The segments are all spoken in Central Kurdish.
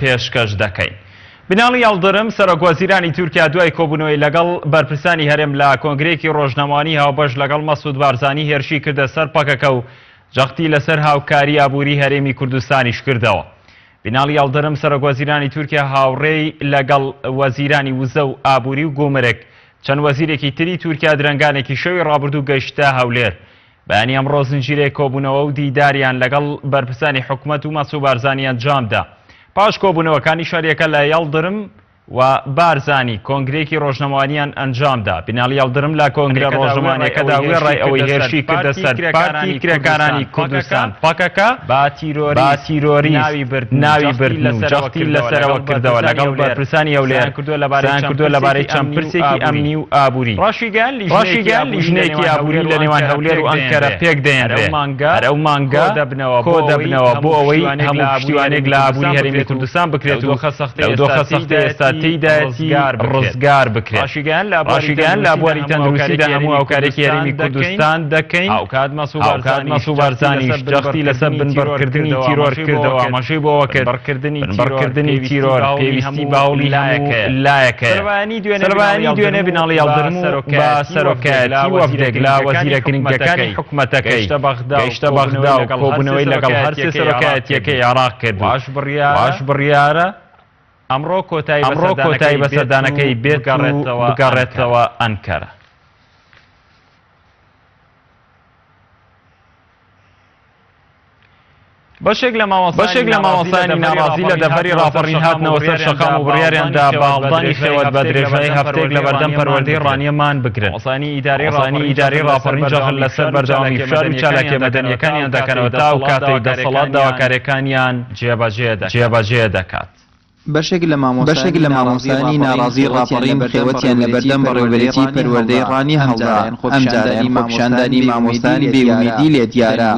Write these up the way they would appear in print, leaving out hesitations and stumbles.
پێشکەش دەکەین. بناڵی یڵدرم سەرۆکوەزیرانی تورکیا دوای کۆبوونەوەی لەگەڵ بەرپرسانی هەرێم لە کۆنگرەیەکی ڕۆژنامەوانی هاوبەش لەگەڵ مەسعود بارزانی هێرشی کردە سەر پەکەکە و جەختی لەسەر هاوکاری ئابووری هەرێمی کوردستانیش کردەوە. بناڵی یڵدرم سەرۆکوەزیرانی تورکیا هاوڕێی لەگەڵ وەزیرانی وزە و ئابووری و گومرگ چەند وەزیرێکی تری تورکیا درەنگانێکی شەوی ڕابردوو گەیشتە هەولێر. بەیانی ئەمڕۆ زنجیرەیەک کۆبوونەوە و دیداریان لەگەڵ بەرپرسانی حکومەت و مەسعود بارزانی ئەنجامدا. پاش کۆبوونەوەکانی شەریەکە لە یەڵدرم و بارزانی کۆنگرەیەکی ڕۆژنامەوانیان ئەنجامدا. بینالی یەڵدرم لە کۆنگرە ڕۆژنامەوانیەکەدا وێڕای ئەوەی هێرشی کردە سەر پارتی کرێکارانی کوردستان پەکەکە بە تیرۆریست ناوی بردن و جەختی لەسەرەوە کردەوە لەگەڵ بەرپرسانی هەولێر قسەیان کردووە لەبارەی چەند پرسێکی ئەمنی و ئابووری. ڕاشیگەیاند لیژنەیەکی ئابووری لە نێوان هەولێر و ئەنکەرە پێکدەهێنرێ، هەر ئەو مانگە کۆدەبنەوە بۆ ئەوەی هەموو پشتیوانییەک لە ئابووری هەرێمی کوردستان بکرێت و لەو دۆخە سەختەی ئێستا تێیدایەتی ڕزگار بکرێت. ڕاشیگەیاند لە بواری تەندروستیدا هەموو هاوکارییەکی هەرێمی کوردستان دەکەین، هاوکات مەسعود بارزانیش جەختی لەسەر بنبڕکردنی تیرۆر کردەوە، ئاماژەی بۆ ئەوە کرد بنبڕکردنی تیرۆر پێویستی بە هەوڵی هەموو لایەک هەیە. سەربەیانی دوێنێ بناڵی یەڵدرم و بە سەرۆکایەتی وەفدێک لە وەزیرە گرنگەکانی حکومەتەکەی گەیشتە بەغدا و کۆبوونەوەی لەگەڵ هەرسێ سەرۆکایەتییەکەی عێراق کرد و واش بڕیارە ئەمڕۆ کۆتایی بە سەردانەکەی بێت و بگەڕێتەوە ئەنکەرە. بەشێک لە مامۆستایانی ناڕازی لە دەڤەری ڕاپەڕین هاتنەوە سەر شەقام و بڕیاریان دا بە هەڵدانی خێوەت بە درێژایی هەفتەیەک لەبەردەم پەروەردەی ڕانیە مان بگرن. مامۆستایانی ئیدارەی ڕاپەڕین جەخت لەسەر بەردەوامی فشار و چالاکیە مەدەنییەکانیان دەکەنەوە تا ئەو کاتەی دەسەڵات داواکارییەکانیان جێبەجێ دەکات. بەشێک لە مامۆستایانی ناڕازیی ڕاپەڕین خێوەتیان لەبەردەم بەڕێوەبەرێتی پەروەردەی ڕانیە هەڵدا، ئەمجارەیان خۆپیشاندانی مامۆستایان بێ ئومێدی لێ دیارە،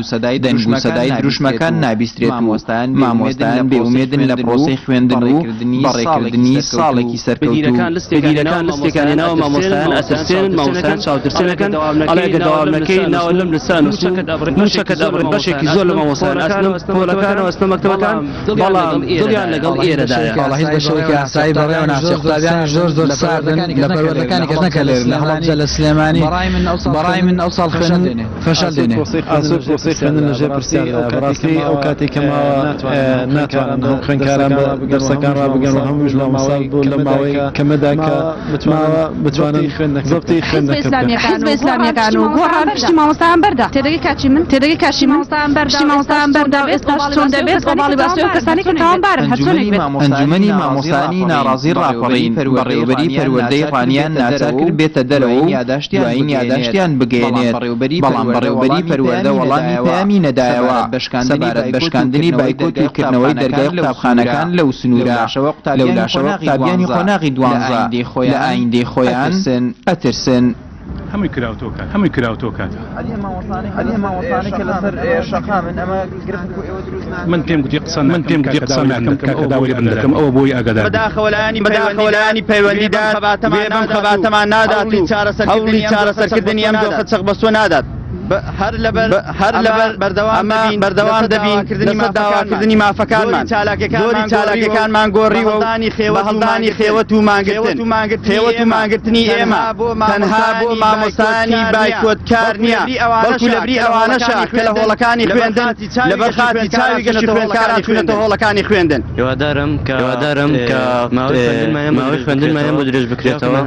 دەنگ و سەدای دروشمەکان نابیسترێت و مامۆستایان بێ ئومێدن لە پرۆسەی خوێندن و بەڕێکردنی ساڵێکی سەرکەوتوو. مدیرەکان لستێکیان هێناوە مامۆستایان ئەترسێنن، مامۆستایان چاوترسێنەکەن، ئەڵێ ئەگەر دەوام نەکەی ناوە لەم لستە ئەنووسن و مووچەکەت ئەبڕن، بەشێکی زۆر لە مامۆستایان ئەچنە پۆلەکانەوە ئەچنە مەکتەبەکان، بەڵام دڵیان لەگەڵ ئێرەدایە. وەڵا هیچ بە شێوەیەکی ئاسایی بەڕێوە ناچێ قوتابیانیش زۆر زۆر ساردن لە پەروەردەکانی کەس نەکە لێرە لە هەڵەبجە لە سلێمانی بەڕای من ئەو ساڵ خوێندن فەشەل دێنێ. ئاسۆی پرۆسەی خوێندن لە ژێر پرسیاردایە بەڕاستی ئەو کاتەی کە ماوە ناتوانن هەم خوێندکاران بە دەرسەکان ڕابگەن و هەمووش مامۆستا بۆ لە ماوەی کەمەدا کە ماوە بتوانن زەبتی خوێندنەکە بکەن. حیزبە ئیسلامیەکان و گۆڕان پشتی مامۆستایان بەردا تێدەگەی کاچی من تێدەگەی کاچی من پشتی مامۆستایان بەردا و ئێستاش چۆن دەبێت ئۆباڵی باسوێ و کەسانی کە تاوانبارن هەر چۆنێک بێت. ئەنجومەنی مامۆستایانی ناڕازی ڕاپەڕین، بەڕێوەبەری پەروەردەی ڕانیان ناچار کرد بێتە دەرەوە و دوایین یاداشتیان بگەیەنێت، بەڵام بەڕێوەبەری پەروەردە وەڵامی پەیامی نەدایەوە سەبارەت بە شکاندنی بایکۆت و کردنەوەی دەرگای قوتابخانەکان لەو سنوورە، لەولاشەوە قوتابیانی قۆناغی دوانزە لە ئایندەی خۆیان ئەترسن. هەمووی کراوتەوە کات هەمووی کراوتەوە کاتە. من پێم گوتی قسە من پێم گوتی قسە ناکەم کاکە داوای لێ بن دەکەم ئەوە بۆی ئاگادار بن. بەداخەوە لایەنی پەیوەندیدار گوێ بەم خەباتەمان نادات و هەوڵی چارەسەرکردنی ئەم دۆخە چەقبەستووە نادات. هەر لەبەر ئەمە بەردەوام دەبین لەسەر داواکردنی مافەکانمان. زۆری چالاکیەکانمان گۆڕیوە و بە هەڵدانی خێوەت و مانگرتن. خێوەت و مانگرتنی ئێمە تەنها بۆ مامۆستایانی بایکۆتکار نییە، بەڵکو لەبری ئەوانەشە کە لە هۆڵەکانی خوێندن لەبەر خاتی چاوی گەشتی خوێندکاران چوونەتە هۆڵەکانی خوێندن. هیوادارم کە هیوادارم کە ماوەی خوێندنمانیان بۆ درێژ بکرێتەوە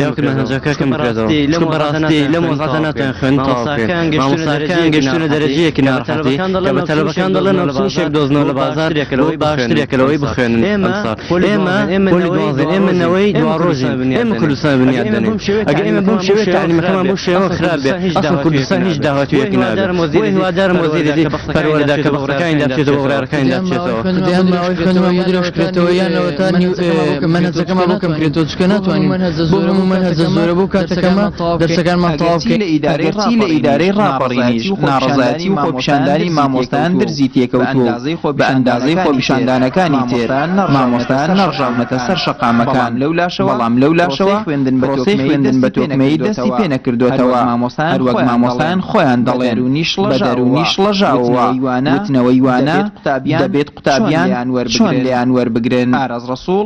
یاخود مەنهەجەکە کەم بکرێتەوە چونکە بەڕاستی لەم وەزعەتە ناتوانین خوێندن تەواو بکەین مامۆستاکان گەیشتوونە دەرەجەیەکی ناڕەحەتی کە بە تەلەبەکان دەڵێن ئۆپشنێک دۆزنەوە لە بازاڕ بۆ باشترێکە لەوەی بخوێنن ئەمساڵ ئێمە پۆلی دوانزەین ئێمە نەوەی دواڕۆژین ئێمە کوردستان بنیات دەنێین ئەگەر ئێمە بەم شێوەیە تەعلیمەکەمان بەو شێوە خراپ بێ ئەسڵەن کوردستان هیچ داهاتوویەکی نابێ بۆیە هیوادارم وەزیری پەروەردە کە بە قسەکانیدا بچێتەوە بە بڕیارەکانیدا بچێتەوە. دەیان ماوەی خوێندنمان بۆ درێژ بکرێتەوە یان ئەوەتا مەنهەجەکەمان بۆ کەم بکرێتەوە چونکە ناتوانین بۆ هەموو مەنهەجە زۆرە بۆ کاتەکەمە دەرسەکانمان تەواو بکەین. ئەگەرچی لە ئیدارەی. ڕاپەڕینیش ناڕەزایەتی و خۆپیشاندانی مامۆستایان درزی تێکەوتووە و بە ئەندازەی خۆپیشاندانەکانی تر مامۆستایان نەڕژاونەتە سەر شەقامەکان، بەڵام لەولاشەوە پرۆسەی خوێندن بە تۆکمەیی دەستی پێنەکردۆتەوە، هەروەک مامۆستایان خۆیان دەڵێن بە دەروونی شڵەژاوەوە، وتنەوەی وانە دەبێت قوتابیان چۆن لێیان وەربگرن؟ ئاراس ڕەسوڵ،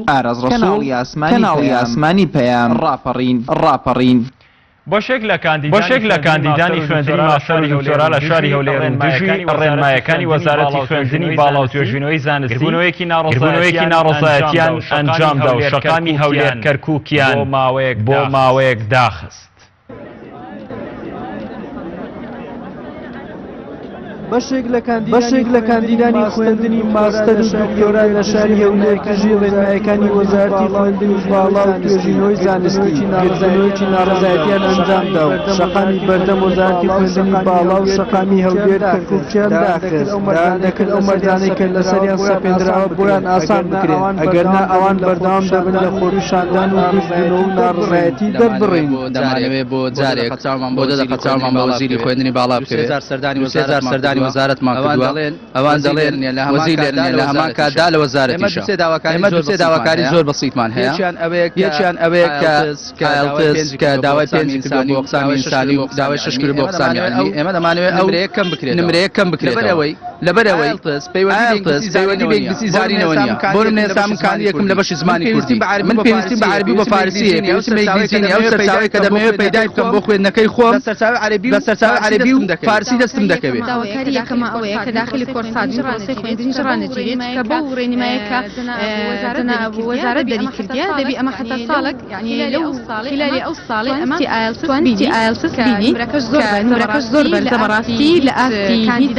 کەناڵی ئاسمانی پەیام، ڕاپەڕین. بەشێک لە کاندیدانی خوێندنی ماستەر و دکتۆرا لە شاری هەولێر و دژی ڕێنمایەکانی وەزارەتی خوێندنی باڵا و توێژینەوەی زانستی گربوونەوەیەکی ناڕەزایەتیان ئەنجامدا و شەقامی هەولێر کەرکووکیان بۆ ماوەیەک داخست. بەشێک لە کاندیدانی خوێندنی ماستەر و دکتۆرا لە شاری هەولێر دژی ڕێنمایەکانی وەزارەتی خوێندنی باڵا و توێژینەوەی زانستی گردبوونەوەیەکی ناڕەزایەتیان ئەنجامدا و شەقامی بەردەم وەزارەتی خوێندنی باڵا و شەقامی هەولێر کەرکوکیان داخست. داوایان دەکرد ئەو مەرجانەی کە لەسەریان سەپێندراوە بۆیان ئاسان بکرێن، ئەگەرنا ئەوان بەردەوام دەبن لە خۆپیشاندان و گرژبوونەوە و ناڕەزایەتی دەربڕین. دەمانەوێت بۆ جارێک بۆ دە دەقە چاومان بە وەزیری خوێندنی باڵا بکەوێت. دوو سێ جار سەردانی وەزارەتمان کردووە، ئەوان دەڵێن وەزیر لێرە نییە، لە هەمان کاتدا لە وەزارەتیشە. ئێمە دوو سێ داواکاری زۆر بەسیتمان هەیە، یەکیان ئەوەیە کە ئایڵتس کە داوای پێنجی کردووە بۆ ئەقسامی ئینسانی و داوای شەش کردووە بۆ ئەقسامی عیلمی، ئێمە دەمانەوێت ئەو نمرەیە کەم بکرێتەوە. لەبەرئەوەی ئایڵتس پەیوەندی بە ئینگلیزی زانینەوە نییە. بۆ نمونە ئێستا من کاندیدێکم لە بەشی زمانی کوردی، من پێویستیم بە عەرەبی و بە فارسی هەیە، پێویستم بە ئینگلیزی نییە. ئەو سەرچاوەی کە دەمەوێت پەیدای بکەم بۆ خوێندنەکەی خۆم لە سەرچاوەی عەرەبی و فارسی دەستم دەکەوێت. داواکاری یەکەمە ئەوەیە کە داخلی کۆرسات بین، پرۆسەی خوێندنیش ڕانەگیرێت، کە بەو ڕێنمایە کە وەزارەت دەریکردیە دەبی ئەمە حەتا ساڵێک یەعنی لەو خلالی ئەو ساڵەی ئەمە توانستی ئایڵتس بینی کە نمرەکەش زۆر بەرزە بەڕاستی لە ئاستی هیچ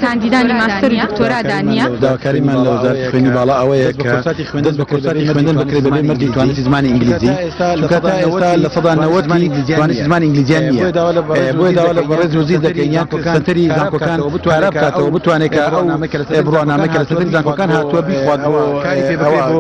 کاندیدانی ماستەر و دکتۆرادا نییە. داواکاریمان لە وەزارەتی خوێندنی باڵا ئەوەیە کە دەست بە کۆرساتی خوێندن بکرێت بەبێ مەرجی توانستی زمانی ئینگلیزی، چونکە تا ئێستا 90% توانستی زمانی ئینگلیزیان نییە. بۆیە داوا لە بەڕێز وەزیر دەکەین یان سەنتەری زانکۆکان کارا بکاتەوە بتوانێت کە ئەو بڕوانامەی کە لە سەنتەری زانکۆکان هاتووە بیخوات بۆ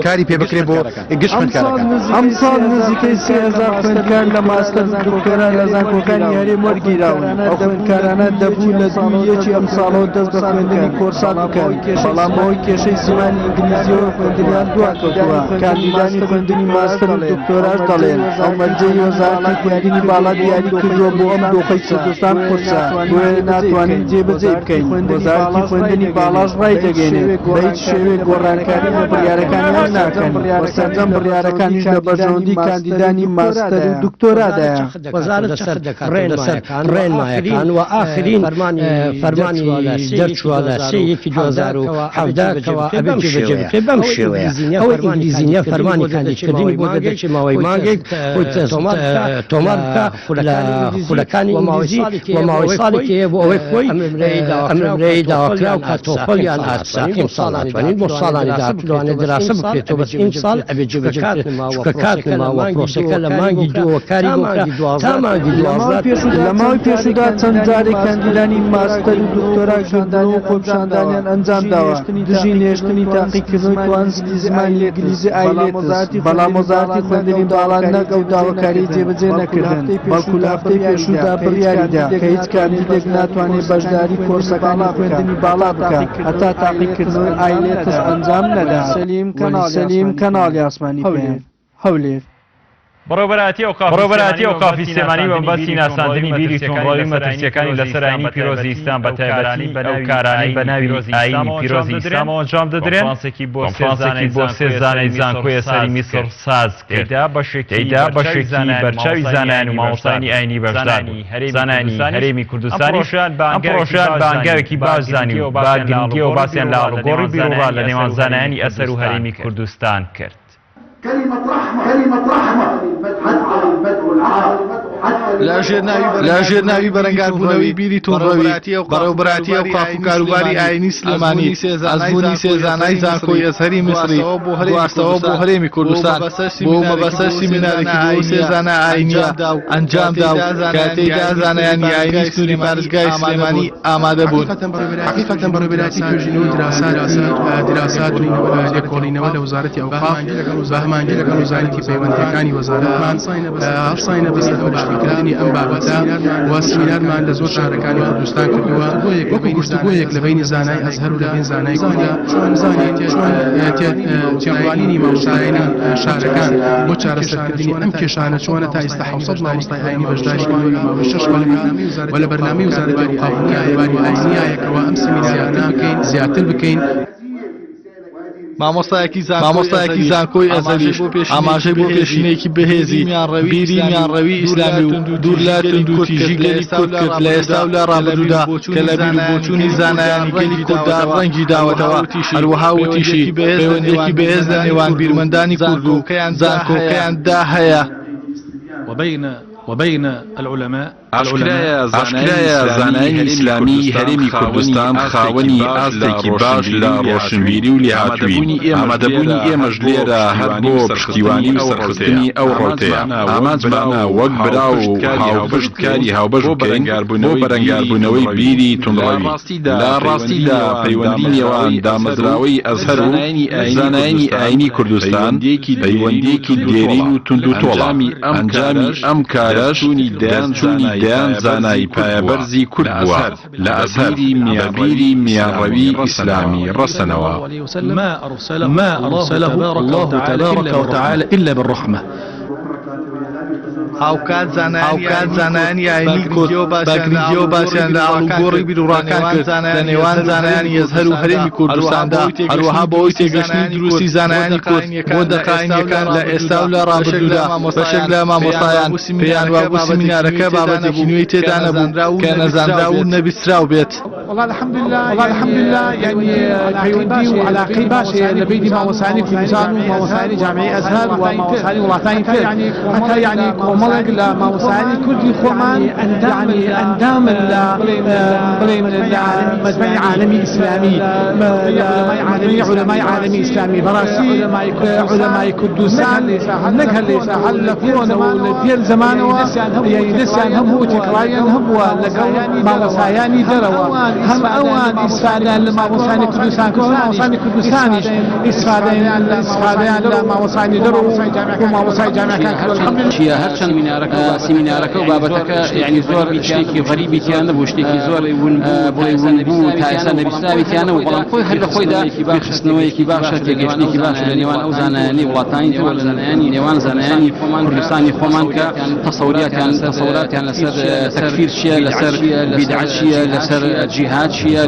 کاری پێ بکرێت بۆ گشت خوێندکارەکان. ئەمساڵ نزیکەی 3000 خوێندکار لە ماستەر و دکتۆرا لە زانکۆکانی هەرێم وەرگیراون، ئەو خوێندکارانە دەبوو لە دووی یەکی ئەمساڵەوە دەست بە خوێندنی کۆرسات بکەن، بەڵام بەهۆی کێشەی زمانی ئینگلیزییەوە خوێندنیان دواکەوتووە. کاندیدانی خوێندنی ماستەر و دکتۆراش دەڵێن، ئەو مەرجەی وەزارەتی خوێندنی باڵا دیاری کردووە بۆ ئەم دۆخەی کوردستان قورسە، بۆیە ناتوانین جێبەجێی بکەین. وەزارەتی خوێندنی باڵاش ڕایدەگەیەنێت، بە هیچ شێوەیەک گۆڕانکاری لە بڕیارەکانیان ناکەن و سەرجەم بڕیارەکانیش لە بەرژەوەندی کاندیدانی ماستەر و دکتۆرادایە. وەزارەت جەخت دەکاتەوە لەسەر ڕێنمایەکان و ئاخرین فەرمانی دەرچووە لە سێ یەکی 2017 کەوا ئەبێت جێبەجێ بکرێت بەم شێوەیە، ئەوەی ئینگلیزی نییە فەرمانی کاندیدکردنی بۆ دەردەچێت ماوەی مانگێک خۆی تۆمار بکا لە خولەکانی ئینگلیزی و ماوەی ساڵێکی هەیە بۆ ئەوەی خۆی ئەمرەی داواکراو کە تۆفڵ یان ئاتسا ئیمساڵ ناتوانین بۆ ساڵانی داهاتوو لەوانەیە دراسە بکرێتەوە بەس ئیمساڵ ئەبێت جێبەجێ بکرێت چونکە کات نەماوە پرۆسەکە لە مانگی دووەوە کاری بۆ کرا تا مانگی 12. لە ماوەی پێشوودا چەند جارێک کاندیدانی ماستەر و دکتۆرا گردبوونەوە و خۆپیشاندانیان ئەنجامداوە دژی نێشتنی تاقیکردنەوەی توانستی زمانی ئینگلیزی ئایلێتس، بەڵام وەزارەتی خوێندنی باڵا نەک ئەو داواکارییەی جێبەجێ نەکردن، بەڵکو لە هەفتەی پێشوودا بڕیاریدا کە هیچ کاندیدێک ناتوانێت بەشداری کۆرسەکانی خوێندنی باڵا بکات هەتا تاقیکردنەوەی ئایلێتس ئەنجام نەدات. سەلیم، کەناڵی ئاسمانی پەیام، هەولێر. بەڕێوەبەرایەتی ئەوقافی سلێمانی بە مەبەستی ناساندنی بیری توندڕەوی مەترسییەکانی لەسەر ئاینی پیرۆزی ئیسلام بە تایبەتی ئەو کارانەی بە ناوی ئاینی پیرۆزی ئیسلامەوە ئەنجام دەدرێن کۆنفرانسێکی بۆ سێ زانای زانکۆی ئەزهەری میسڕ ساز کرد تێیدا بەشێکی بەرچاوی زانایان و مامۆستایانی ئاینی بەشدار بوون. زانایانی هەرێمی کوردستانیش ئەم پڕۆژەیان بە هەنگاوێکی باش زانی و بە گرنگییەوە باسیان لە ئاڵوگۆڕی بیروڕا لە نێوان زانایانی ئەزهەر و هەرێمی کوردستان کرد. لە ژێر ناوی بەرەنگاربوونەوەی بیری توندڕەوی، بەڕێوەبەرایەتی ئەوقاف و کاروباری ئایینی سلێمانی ئەزموونی سێ زانای زانکۆی ئەزهەری میسری گواستەوە بۆ هەرێمی کوردستان بۆ مەبەستە سیمینارێکی بۆ سێ زانا ئایینییە ئەنجامدا و کە تێیدا زانایانی ئایینی سنووری پارێزگای سلێمانی ئامادە بوون. حەقیقەتەن بەڕێوەبەرایەتی توێژینەوە و دراسات و لێکۆڵینەوە لە وەزارەتی ئەوقاف بە هەماهەنگی لەگەڵ وەزارەتی پەیوەندییەکانی وەزارەتمان هەڵساینە بە سەرپەرشتیکردنی. چارەسەرکردنی ئەم بابەتە و سیمینارمان لە زۆر شارەکانی کوردستان کردووە وەکو گفتوگۆیەک لە بەینی زانای ئەزهەر و لە بەین زانای کوردە چۆن بزانین چۆن تێڕوانینی مامۆستایانی شارەکان بۆ چارەسەرکردنی ئەم کێشانە چۆنە. تا ئیستا 700 مامۆستای ئاینی بەشداری کردووە لە ماوەی 6 مانگدا و لە بەرنامەی وەزارەتی ئەوقاف و کاروباری ئاینییەکەوە ئەم سیمینارانە زیاتر بکەین. مامۆستایەکی زانکۆی ئەزهەریش ئاماژەی بۆ پێشینەیەکی بەهێزی بیری میانڕەوی ئیسلامی و دوور لە توندوتیژی گەلی کورد کرد لە ئێستا و لە ڕابردوودا کە لە بیروبۆچوونی زانایانی گەلی کورددا ڕەنگی داوەتەوە. هەروەها وتیشی، پەیوەندییەکی بەهێز لە نێوان بیرمەندانی کورد و زانکۆکەیاندا هەیە. ئاشکرایە زانایانی ئیسلامیی هەرێمی کوردستان خاوەنی ئاستێکی باش لە ڕۆشنبیری و لێهاتوویین، ئامادەبوونی ئێمەش لێرە هەر بۆ پشتیوانی و سەرخستنی ئەو ڕەوتەیە، ئامانجمانە وەک برا و هاوپشت کاری هاوبەش بکەین بۆ بەرەنگاربوونەوەی بیری توندڕەوی. لە ڕاستیدا پەیوەندی نێوان دامەزراوەی ئەزهەر و زانایانی ئایینی کوردستان پەیوەندییەکی دێرین و توندوتۆڵە، ئەنجامی ئەم کارەش دەرچوونی دەیان زانای پایەبەرزی کورد بووە لە ئەزهەر بە بیری میانڕەوی ئیسلامی ڕەسەنەوە. هاوکات زانایانی ئایینی کورد بە گرنگییەوە باسیان لە ئاڵوگۆڕی بیروڕاکان کرد لە نێوان زانایانی ئەزهەر و هەرێمی کوردستاندا، هەروەها بەهۆی تێگەشتنی دروستی زانایانی کورد بۆ دەقە ئایینییەکان لە ئێستا و لە ڕابردوودا، بەشێک لە مامۆستایان پێیان وابوو سیمینارەکە بابەتێکی نوێی تێدا نەبوو کە نەزانراو و نەبیستراو بێت. وەڵا الحمدللە یانی پەیوەندی و عەلاقەی باش هەیە لە بەینی مامۆستایانی کوردستان و مامۆستایانی جامیعەی ئەزهەر و مامۆستایانی وڵاتانی تر، هەتا یانی کۆمەڵێک لە مامۆستایانی کوردی خۆمان یانی ئەندامن لە بڵێین لە مەجمەعی عالەمی ئیسلامی لە مەجمەعی عولەمای عالەمی ئیسلامی. بەڕاستی عولەمای کوردستان نەک هەر لە ئێستا هەر لە کۆنەوە و لە دێر زەمانەوە یانی دەستیان هەبوو و تێکەڵاویان هەبووە لەگەڵ مامۆستایانی دەرەوە، هەم ئەوان ئیسفادەیان لە مامۆستایانی کوردستان کردووە، هەم مامۆستایانی کوردستانیش ئیسفادەیان لە مامۆستایانی دەرەوە و مامۆستای جامیعەکان کردووە. الحمدللە. چییە هەرچەند سیمینارەکە و بابەتەکە یانی زۆر شتێکی غەریبی تیا نەبوو، شتێکی زۆر بڵێی ون بوو تا ئێستا نەبیستراوی تیا نەبوو، بەڵام خۆی هەر لە خۆیدا بیرخستنەوەیەکی باشە، تێگەیشتنێکی باشە لە نێوان ئەو زانایانەی وڵاتانی تر و لە نێوان زانایانی کوردستانی خۆمان کە تەسەوریاتیان تەسەوراتیان لەسەر تەکفیر چییە، لەسەر بیدعە چییە، لەسەر جیهاد چییە.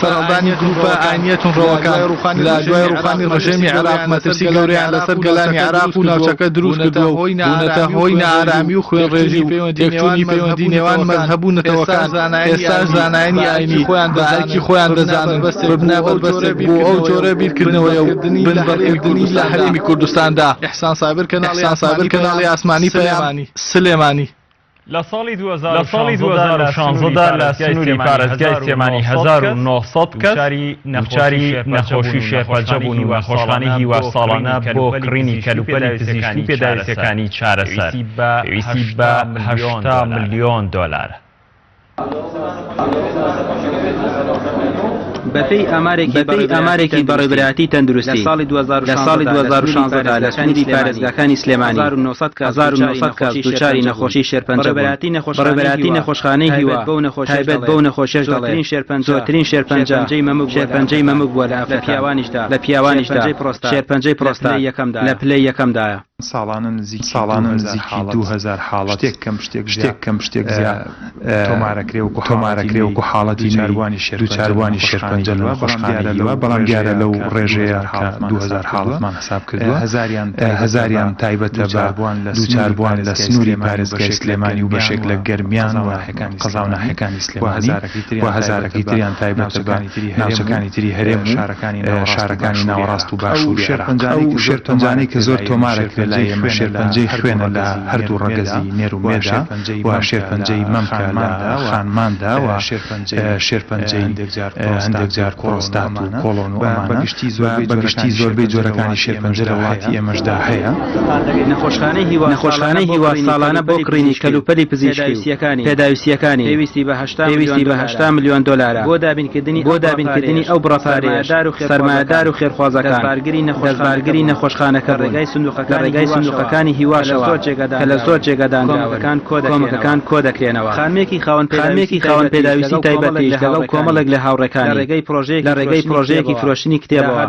سەرهەڵدانی گروپە ئاینییە توندڕەوەکان لە دوای ڕووخانی ڕژێمی عێراق مەترسی گەورەیان لەسەر گەلانی عێراق و ناوچەکە دروست کردووە و بوونەتە هۆی نائارامی و خوێنڕێژی و تێکچوونی پەیوەندی نێوان مەزهەب و نەتەوەکان، ئێستاش زانایانی ئاینی بە ئەرکی خۆیان دەزانن ببنە بەربەستێک بۆ ئەو جۆرە بیرکردنەوەیە و بنبڕکردنی لە هەرێمی کوردستاندا. ئیحسان سابر، کەناڵی ئاسمانی پەیام، سلێمانی. لە ساڵی 2016 دا لە سنووری پارێزگای سلێمانی 1900 کەس دووچاری نەخۆشی شێرپەنجە بوون و نەخۆشخانەی هیوا ساڵانە بۆ کڕینی کەلوپەلی پزیشکی و پێداویستییەکانی چارەسەر پێویستی بە 80 ملیۆن دۆلارە. بەپێی ئامارێکی بەڕێوەبەرایەتی تەندروستی، لە ساڵی 2016 دا لە سنووری پارێزگاکانی سلێمانی 1900 کەس دووچاری نەخۆشی شێرپەنجە بوون. بەڕێوەبەرایەتی نەخۆشخانەی هیوا تایبەت بەو نەخۆشیەش دەڵێت، زۆرترین شێرپەنجە شێرپەنجەی مەمک بووە لە پیاوانیشدا شێرپەنجەی پرۆستات لە پلەی یەکەمدایە. ساڵانە نزیکی ساڵانە نزیکی 2000 حاڵەت شتێک کەم شتێک شتێک کەم شتێک زیاد تۆمارەکرێ وەکو تۆمارەکرێ وەکو حاڵەتی دووچاربوانی دووچاربوانی شێرپەنجە لە نەخۆشخانەی هیوا بەڵام دیارە لەو ڕێژەیە کە 2000 حاڵەتمان حساب کردووە هەزاریان هەزاریان تایبەتە بە دووچاربوان لە سنووری پارێزگای سلێمانی و بەشێک لە گەرمیان و قەزا و ناحیەکانی سلێمانی و هەزارەکەی تریان تایبەتە بە ناوچەکانی تری هەرێم و شارەکانی ناوەڕاست و باشووری عێراق. ئەو شێرپەنجانەی کە زۆر تۆمارەکرێ. لای ئێمە شێرپەنجەی خوێنە لە هەردوو ڕەگەزی نێر و مێدا و شێرپەنجەی مەمکە لە خانماندا و شێرپەنجەی هەندێک جار پرۆستات و کۆڵۆن و ئەمانە. بە گشتی زۆربەی جۆرەکانی شێرپەنجە لە وڵاتی ئێمەشدا هەیە. نەخۆشخانەی هیوا ساڵانە بۆ کڕینی کەلوپەلی پزیشکی و پێداویستییەکانی پێویستی بە 80 ملیۆن دۆلارە بۆ دابینکردنی ئەو بڕە پارەیەش سەرمایەدار و خێرخوازەکان دەستبارگری نەخۆشخانەکە بوون لە ڕێگای سندوقەکانی هیواشەوە کە لە زۆر جێگا دانراون کۆمەکەکان کۆدەکرێنەوە. خانمێکی خاوەن پێداویستی تایبەتیش لەگەڵ کۆمەڵێک لە هاوڕێکانی لە ڕێگەی پڕۆژەیەکی فرۆشتنی کتێبەوە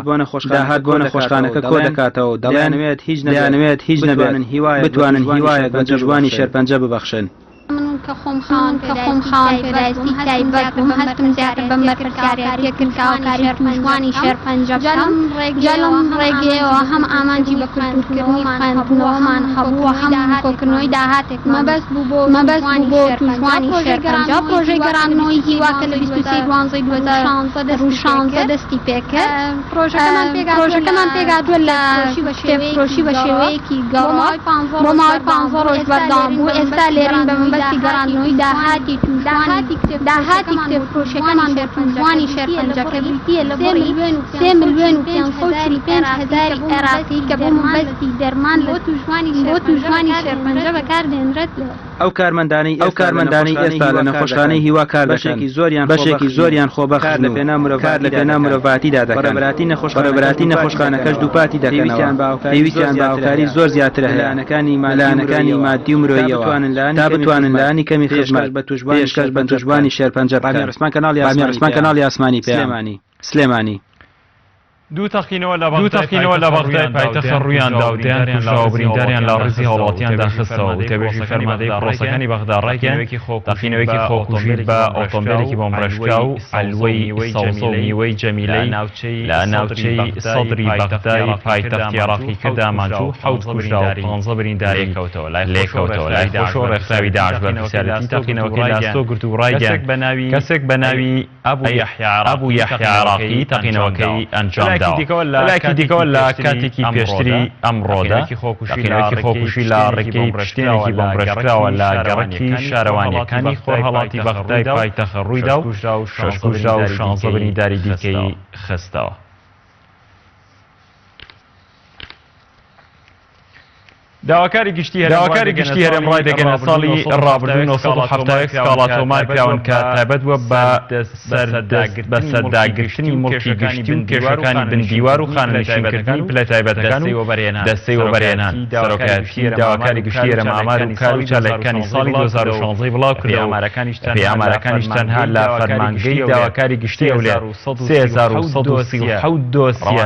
داهات بۆ نەخۆشخانەکە کۆدەکاتەوە و دەڵێن دەیانەوێت هیچ نەبێت بتوانن هیوایەک بە تووشبووانی شێرپەنجە ببەخشن. من کە خۆم خاوەن پێداویستی تایبەت بووم هەستم زیاتر بەم بەرپرسیارێتیە کرد کە هاوکاری تووشبووانی شێرپەنجە بکەم، جا لەم ڕێگەیەوە هەم ئامانجی بە کولتوورکردنی خوێندنەوەمان هەبوو و هەم کۆکردنەوەی داهاتێک مەبەست بوو بۆ تووشبووانی شێرپەنجە. پڕۆژەی گەڕاندنەوەی هیوا کە لە 23 دوانزەی 2016 دەستی پێکرد، پڕۆژەکەمان پێکهاتووە لە کتێبفرۆشی بە شێوەیەکی گەڕۆک بۆ ماوەی پانزە ڕۆژ بەردەوام بوو، ئێستا لێرەین بە مەبەستی گەڕاندنەوەی داهاتی تووشبووانی داهاتی کتێبفرۆشیەکەمان بۆ تووشبووانی شێرپەنجە کە بریتییە لە بڕی 3 ملیۆن و 545 هەزاری عێراقی کە بۆ مەبەستی دەرمان بۆ تووشبووانی شێرپەنجە بەکاردێنرێت. ئەو کارمەندانەی ئەو کارمەندانەی ئێستا لە نەخۆشخانەی هیوا کار دەکەن، بەشێکی زۆریان خۆبەخشن و کار لە پێناو مرۆڤایەتیدا دەکەن، بەڕێوەبەرایەتی نەخۆشخانەکەش دووپاتی دەکەنەوە، پێویستیان بە هاوکاری زۆر زیاترە هەیە لە لایەنەکانی ماددی و مرۆییەوە تا بتوانن لانی کەمی خزمەت پێشکەش بە تووشبووانی شێرپەنجە بکەن. ڕامیار عوسمان، کەناڵی ئاسمانی پەیام، سلێمانی. دوو تەقینەوە لە بەغدای پایتەخت ڕوویاندا و دەیان کوژراو و برینداریان لە ڕیزی هاوڵاتیاندا خستەوە، وتەبێژی فەرماندەی پرۆسەکانی بەغدا ڕایگەیاند، تەقینەوەیەکی خۆکوژی بە ئۆتۆمبێلێکی بۆمبڕێژکراو عەلوەی سەوزە و میوەی جەمیلەی لە ناوچەی سەدری بەغدای پایتەختی عێراقی کردە ئامانج و حەوت کوژراو و پانزە برینداری لێکەوتەوە. لای خۆشەوە ڕێکخراوی داعش بەرپرسیارێتی تەقینەوەکەی لە ئەستۆ گرت و ڕایگەیاند، کەسێک بە ناوی ئەبو یەحیا عێراقی تەقینەوەکەی ئەنجامداوە. لەلایەکی دیکەوە لە کاتێکی پێشتری ئەمڕۆدا تەقینەوەیەکی خۆکوژی لە ڕێگەی پشتێنێکی بۆمبڕێژکراوە لە گەڕەکی شارەوانییەکانی خۆرهەڵاتی بەغدای پایتەخت ڕوویدا و شەش کوژراو و شانزە برینداری دیکەی خستەوە. داواکاری گشتی داواکاری گشتی هەرێم ڕایدەگەیەنێت ساڵی ڕابردوو 971 سکاڵا تۆمار کراون کە تایبەت بووە بە بەسەرداگرتنی موڵکی گشتی و کێشەکانی بن دیوار و خانەنشینکردنی پلە تایبەتەکان و دەستەی وەبەرهێنان. سەرۆکایەتی داواکاری گشتی هەرێم ئامار و کار و چالاکیەکانی ساڵی 2016 بڵاو کردەوە و بەپێی ئامارەکانیش تەنها لە فەرمانگەی داواکاری گشتی هەولێر 3137 دۆسیە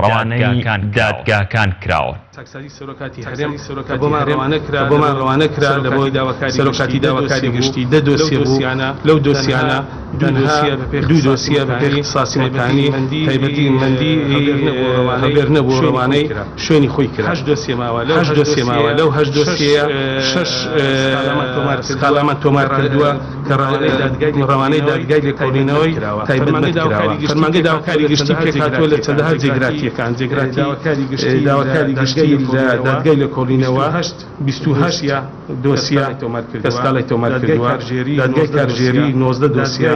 ڕەوانەی دادگاکان کراون. چاکسازی سەرۆکاتی هەرێم کە بۆمان ڕەوانە کرا کە بۆمان ڕەوانە کرا لە بۆ سەرۆکاتی داواکاری گشتی دە دۆسیە بوو لەو دۆسیانە دوو دۆسیە بە پێی اختصاصی مەکانی تایبەتی مەندی هەولێر نەبوو ڕەوانەی شوێنی خۆی کرا هەشت دۆسیە ماوە لەو هەشت دۆسیە ماوە لەو هەشت دۆسیەیە شەش سکاڵامان تۆمار کردووە کە ڕەوانەی دادگای لێکۆڵینەوەی تایبەتمەند کراوە. فەرمانگەی داواکاری گشتی پێکهاتووە لە چەندەها جێگراتییەکان، جێگراتی داواکاری گشتی لە دادگای لێکۆڵینەوە 28 دۆسیە کە سکاڵای تۆمار کردووە، دادگای کارگێری 19 دۆسیە،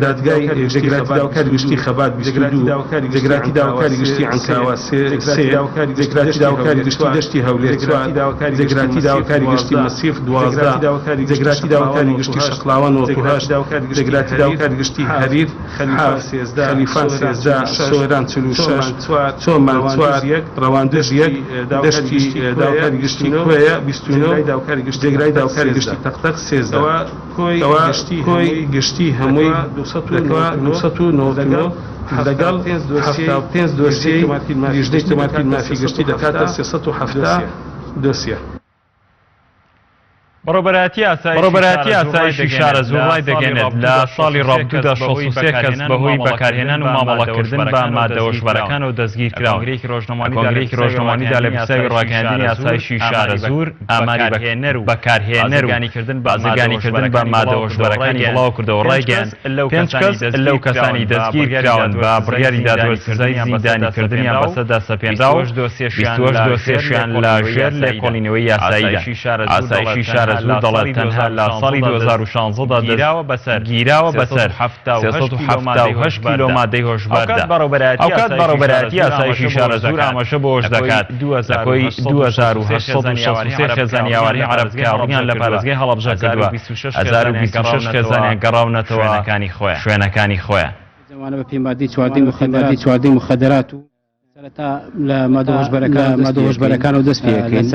دادگای جێگراتی داواکاری گشتی خەبات 22، جێگراتی داواکاری گشتی عەنکاوە سێ، جێگراتی داواکاری گشتی دەشتی هەولێر چوار، جێگراتی داواکاری گشتی مەسیف 12، جێگراتی داواکاری گشتی شەقڵاوە 98، جێگراتی داواکاری گشتی هەریر حەفت، خەلیفان 13، سۆران 46، چۆمان چوار، ڕەواندز یەک، دەشتی داواکاری گشتی کۆیە 29، جێگرای داواکاری گشتی تەقتەق 13. کەوا کۆی گشتی هەمووی دەکا 299 لەگەڵ 75 دۆسیەی لیژنەی تۆمارکردنی مافی گشتی دەکاتە 370 دۆسیە. بەڕێوەبەرایەتی ئاسایشی شارەزوور ڕایدەگەیەنێت، لە ساڵی ڕابردوودا 63 کەس بەهۆی بەکارهێنان و مامەڵەکردن بە ماددە هۆشبەرەکانەوە دەستگیرکراون. لە کۆنگرەیەکی ڕۆژنامەوانیدا لە پرسیاوی ڕاگەیاندنی ئاسایشی شارەزوور، ئاماری بەکارهێنەر و بازرگانیکردن بە ماددە هۆشبەرەکانی بڵاوکردەوە ڕایگەیاند، پێنج کەس لەو کەسانەی دەستگیرکراون بە بڕیاری دادوەر سزای زیندانیکردنیان بەسەردا سەپێنرا و 28 دۆسیەشیان لە ژێر لێکۆڵینەوەی یاساییدان. ئاسایشی شارەزوور دەڵێت، تەنها لە ساڵی 2016 دا گیراوە بەسەر 378 کیلۆ مادەی هۆشبەردا. ئەوکات بەڕێوەبەرایەتی ئاسایشی شارەزوور ئاماژە بەوەش دەکات، لە کۆی 2863 خێزانی ئاوارەی عەرەب کە ڕوویان لە پارێزگای هەڵەبجە کردووە، 1026 خێزانیان گەڕاونەتەوە شوێنەکانی خۆیان. مخدرات و سەرەتا لە مادە هۆشبەرەکانەوە دەست پێ ئەکەین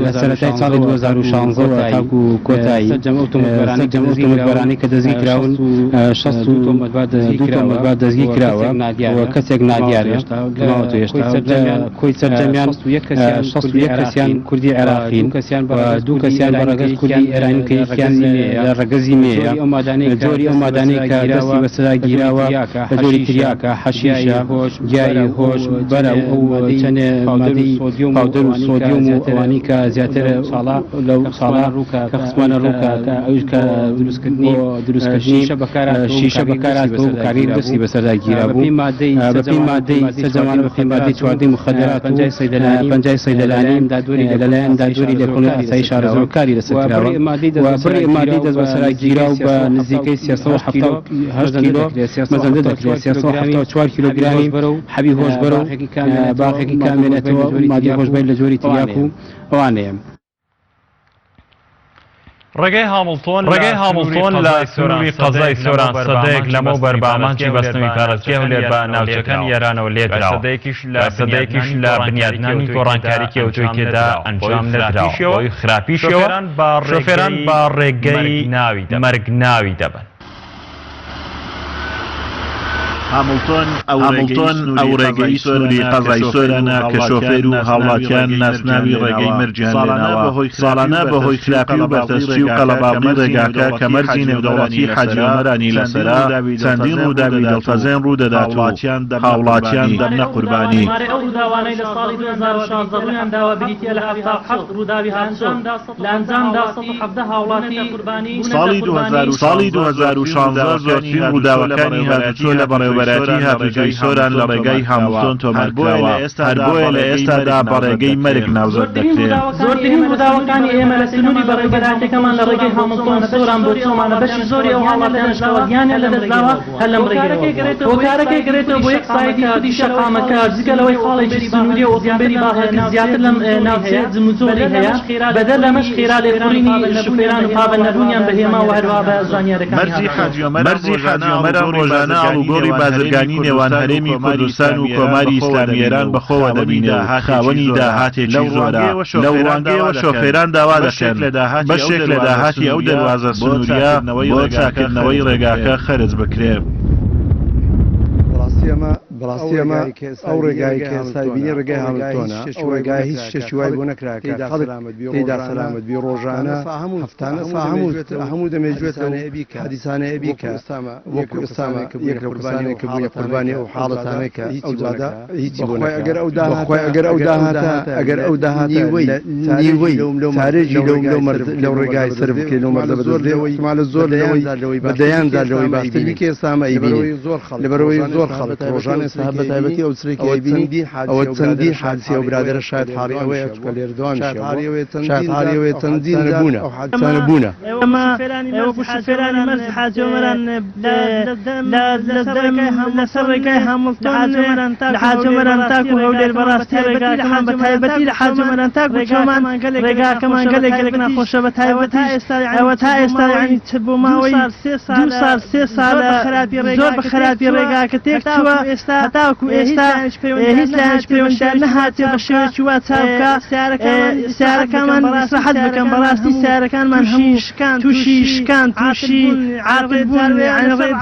لە سەرەتای ساڵی 2016 ەوە تاکو کۆتایی سەرجەم ئەو تۆمەتبارانەی کە دەستگیر کراون 62 تۆمەتبار دەستگیر کراوە و کەسێک نادیارە ماوەتەوە هێشتا کۆی سەرجەمیان 61 کەسیان کوردی عێراقین و دوو کەسیان بە ڕەگەز کوردی ئێرانی کە یەکیان لە ڕەگەزی مێیە جۆری ئەو مادانەی کە دەستی بەسەردا گیراوە لە جۆری تریاکە، حەشیشە، گیای هۆشبەرە و ئەو چەنێ مادەی پاودەر و سۆدیۆم و ئەوانەی کە زیاتر لەو ساڵە کە خستمانە ڕوو کە ئەویش کە دروستکردنی شیشە بەکارهاتووە و کارگەیەک دەستی بەسەردا گیرابوو بەپێی مادەی سەرجەمانە بەپێی مادەی چواردەی موخەدەرات و پەنجای سەیدەلانی لەلایەن دادوەری لێکۆڵینەوەی ئاسایی شارەزوور کاری لەسەر کراوە و بڕی مادەی دەستبەسەرا گیراو بە نزیکەی 378 کیلۆ مەزەندە دەکرێت 374 کیلۆگرامی حەبی هۆشبەرە و باخێکی کامێنێتەوە مادەی هۆشبەری لە جۆری تریاک و ئەوانەیە. ڕێگای هامڵتۆن ڕێگای هامڵتۆن لە سنووری قەزای سۆران سەدەیەک لەمەوبەر بە ئامانجی بەستنەوەی پارێزگای هەولێر بە ناوچەکانی ئێرانەوە لێدراوە. سەدەیەکیش لە بنیادنانی گۆڕانکاریی ئەوتۆی تێدا ئەنجام نەدراوە. بەهۆی خراپیشیەوە شۆفێران بە ڕێگەی مەرگ ناوی دەبەن. هامڵتۆن ئەو ڕێگەی سنووری قەزای سۆرانە کە شۆفێر و هاوڵاتیان ناسناوی ڕێگەی مەرگیان لێناوە، ساڵانە بەهۆی خراپی و بەرتەسکی و قەڵەباڵغی ڕێگاکە کە مەرزی نێودەوڵەتی حاجی ئۆمەرانی لەسەرە، چەندین ڕووداوی دڵتەزێن ڕوودەدات و هاوڵاتیان دەبنە قوربانی. ساڵی 2016 زۆرترین ڕووداوەکانی هاتوچۆ لە بەڕێوەبەرایەتی هاتوچۆی سۆران لە ڕێگای هامڵتۆن تۆمارکراوە، هەر بۆیە لە ئێستادا بە ڕێگەی مەرگ ناوزەد دەکرێن. زۆرترین ڕووداوەکانی ئێمە لە سنووری بەڕێوەبەرایەتیەکەمان لە ڕێگەی هامڵتۆن سۆران بۆ چۆمانە، بەشی زۆری ئەو هاوڵاتیانەش کەوا گیانیان لەدەستداوە هەر لەم ڕێگەیەوە بووە. هۆکارەکەی گەرێتەوە بۆ یەک سایدی خودی شەقامەکە، جگە لەوەی خاڵێکی سنووریە و ئۆتۆمبێلی بارهەڵگر زیاتر لەم ناوچەیە جموجۆڵی هەیە، بەدەر لەمەش خێرا لێخوڕینی شوفێران و پابەند نەبوونیان بە هێما و هەروەها بە زانیاریەکانی هاتوچۆ. مەرزی حاجی ئۆمەران ڕۆژانە ئاڵوگۆڕی بازرگانی نێوان هەرێمی کوردستان و کۆماری ئیسلامی ئێران بەخۆوە دەبینێ و خاوەنی داهاتێکی زۆرە. لەو ڕوانگەیەوە شۆفێران داوا دەکەن بەشێک لە داهاتی ئەو دەروازە سنوورییە بۆ چاککردنەوەی ڕێگاکە خەرج بکرێ. بەڕاستی ئەمە ئەو ڕێگای کە ئێستا بینی ڕێگای هاملتۆنە، ئەو ڕێگایە هیچ شتێکی وای بۆ نەکرا کە خەڵک تێیدا سەلامەت بی، ڕۆژانە، هەفتانە، هەموو دەمێ گوێتە و حەدیسانە ئەبی کە وەکو ئێستامە یەک لەو کەسانەی کە بوونە قوربانی ئەو حاڵەتانەی کە ئەو جادە هیچی بۆ نەکرا. بەخوای ئەگەر ئەو داهاتە ئەگەر ئەو داهاتە نیوەی چارێکی لەو ڕێگای سەرف بکەی لەو مەرزە بەدەست دێ زۆر لەوەی بە دەیان جار لەوەی باشتر بی کە ئێستامە ئەیبینین. لەبەرئەوەی زۆر خەڵک ڕۆژانە ئێستا بە تایبەتی ئەو چرێکی ئەیبینی ئەوە چەندین حادیسەی ئەو برادەرە شایەت حاڵی ئەوەیە چونکە لێرە دەوامیشی هەبووە شایەت حاڵی ئەوەیە چەندین جار ئەو حادیسانە بوونە. ئێوە شوفێرانی مەرزی حاجی ئۆمەران لەسەر ڕێگای هامڵتۆن لە حاجی ئۆمەران تاکو هەولێر بەڕاستی ڕێگاکەمان بە تایبەتی لە حاجی ئۆمەران تاکو چۆمان ڕێگاکەمان گەلێک گەلێک ناخۆشە بە تایبەتی ئەوە تا ئێستا یانی چ بۆ ماوەی دوو ساڵ سێ ساڵە زۆر بە خراپی ڕێگاکە تێک چووە. هەتاوەکو ئێستا هیچ لایەنێکی پەیوەندیدار نەهاتیە بە شێوەیەکی وا چاک بکا سەیارەکانمان ئیسراحەت بکەن، بەڕاستی سەیارەکانمان هەموو تووشی شکان تووشی عاتل بوون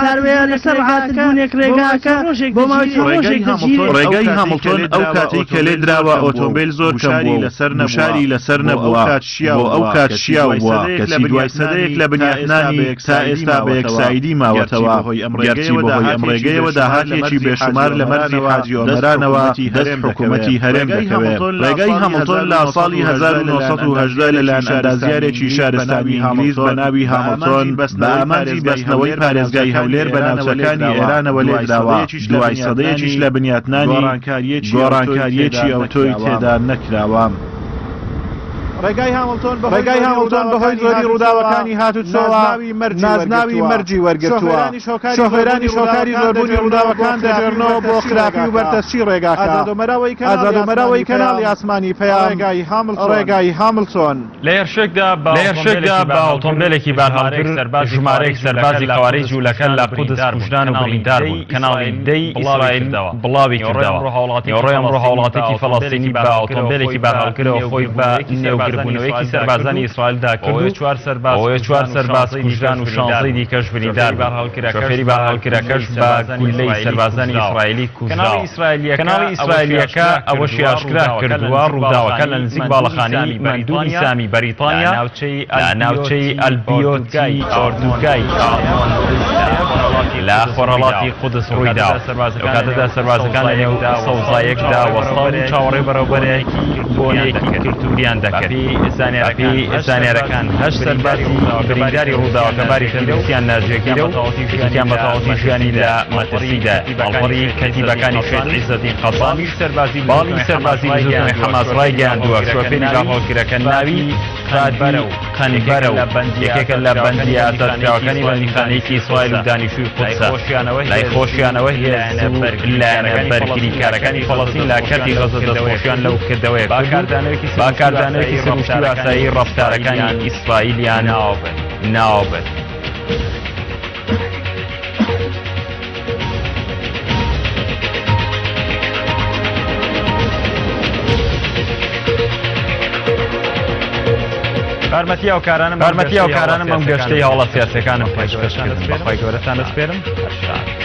جاروەیە لەسەر عاتل بوونێک ڕێگاکە بۆ ماوەی چەند ڕۆژێک دەگیرێت. ڕێگای هامڵتۆن ئەو کاتەی کە لێدراوە ئۆتۆمبێل زۆر کەم بووە و گوشاری لەسەر نەبووە بۆ ئەو کات شیاو بووە، کەچی دوای سەدەیەک لە بنیاتنانی تا ئێستا بە یەکسایدی ماوەتەوە، گەرچی بەهۆی ئەم ڕێگەیەوە داهاتێکی بێشومار لە مەرزی حاجی ئۆمەرانەوە دەست حکومەتی هەرێم دەکەوێت. ڕێگای هامڵتۆن لە ساڵی 1918 لەلایەن ئەندازیارێکی شارستانی ئینگلیز بە ناوی هامڵتۆن بە ئامانجی بەستنەوەی پارێزگای هەولێر بە ناوچەکانی ئێرانەوە لێدراوە، دوای سەدەیەکیش لە بنیاتنانی، گۆڕانکارییەکی ئەوتۆی تێدا نەکراوە. ڕێگای هامڵتۆن بەهۆی زۆری ڕووداوەکانی هاتوچۆوە نازناوی مەرگی وەرگرتووە. شۆفێرانیش هۆکاری زۆربوونی ڕووداوەکان دەگێڕنەوە بۆ خراپی و بەرتەسکی ڕێگاکە. ئازاد عومەراوەی کەناڵی ئاسمانی پەیام، ڕێگای هامڵتۆن. لە هێرشێکدا بە ئۆتۆمبێلێکی بارهەڵگر ژمارەیەک سەربازی قەوارەی جوولەکە لە قودس کوژران و بریندار بوون، کەناڵی دەی ئیسرائیل بڵاوی کردەوە. نیوەڕۆی ئەمڕۆ هاوڵاتییەکی فەلەستینی بە ئۆتۆمبێلێکی بارهەڵگرەوە خۆی بە نێو گردبوونەوەیەکی سەربازانی ئیسرائیلدا کرد و بەهۆیەوە چوار سەرباز کوژران و شانزەی دیکەش بریندار بوون، شۆفێری بارهەڵگرەکەش بە گوللەی سەربازانی ئیسرائیلی کوژراوە. کەناڵی ئیسرائیلییەکە ئەوەشی ئاشکرا کردووە، ڕووداوەکە لە نزیک باڵەخانەی مەندوبی سامی بەریتانیا لە ناوچەی ئەلبیۆتی ئۆردوگای لە خۆرهەڵاتی قودس ڕوویداوە. لەو کاتەدا سەربازەکان لەنێو سەوزایەکدا وەستاون و چاوەڕێی بۆنەیەکی کلتووریان دەکرد. بەپێی زانیارەکان هەشت سەربازی برینداری ڕووداوەکە باری تەندروستییان ناجێگیرە و یەکێکیان بە تەواوەتی ژیانی لە مەترسیدایە. ماڵپەڕی کەتیبەکانی شەهید عیزەدین قەسام باڵی سەربازی بزووتنەوەی حەماس ڕایگەیاندووە، شۆفێری بارهەڵگرەکە ناوی فادی قەنبەرە و یەکێکە لە بەندییە ئازادکراوەکانی بەندیخانەیەکی ئیسرائیل و دانیشتووی قودسە. لای خۆشیانەوە هێز و لایەنە بەرگریکارەکانی فەڵەستین لە کەرتی غەززە دەستخۆشیان لەو کردەوەیە کرد و با کاردانەوەیەکی سروشتی و ئاسایی ڕەفتارەکانی ئیسرائیلیان ناوبرد. بارمەتی هاوکارانم ئەم گەشتەی هەواڵە سیاسیەکانم پێشکەش کردن. بەخوای گەورەتان دەسپێرم. هەر شاد.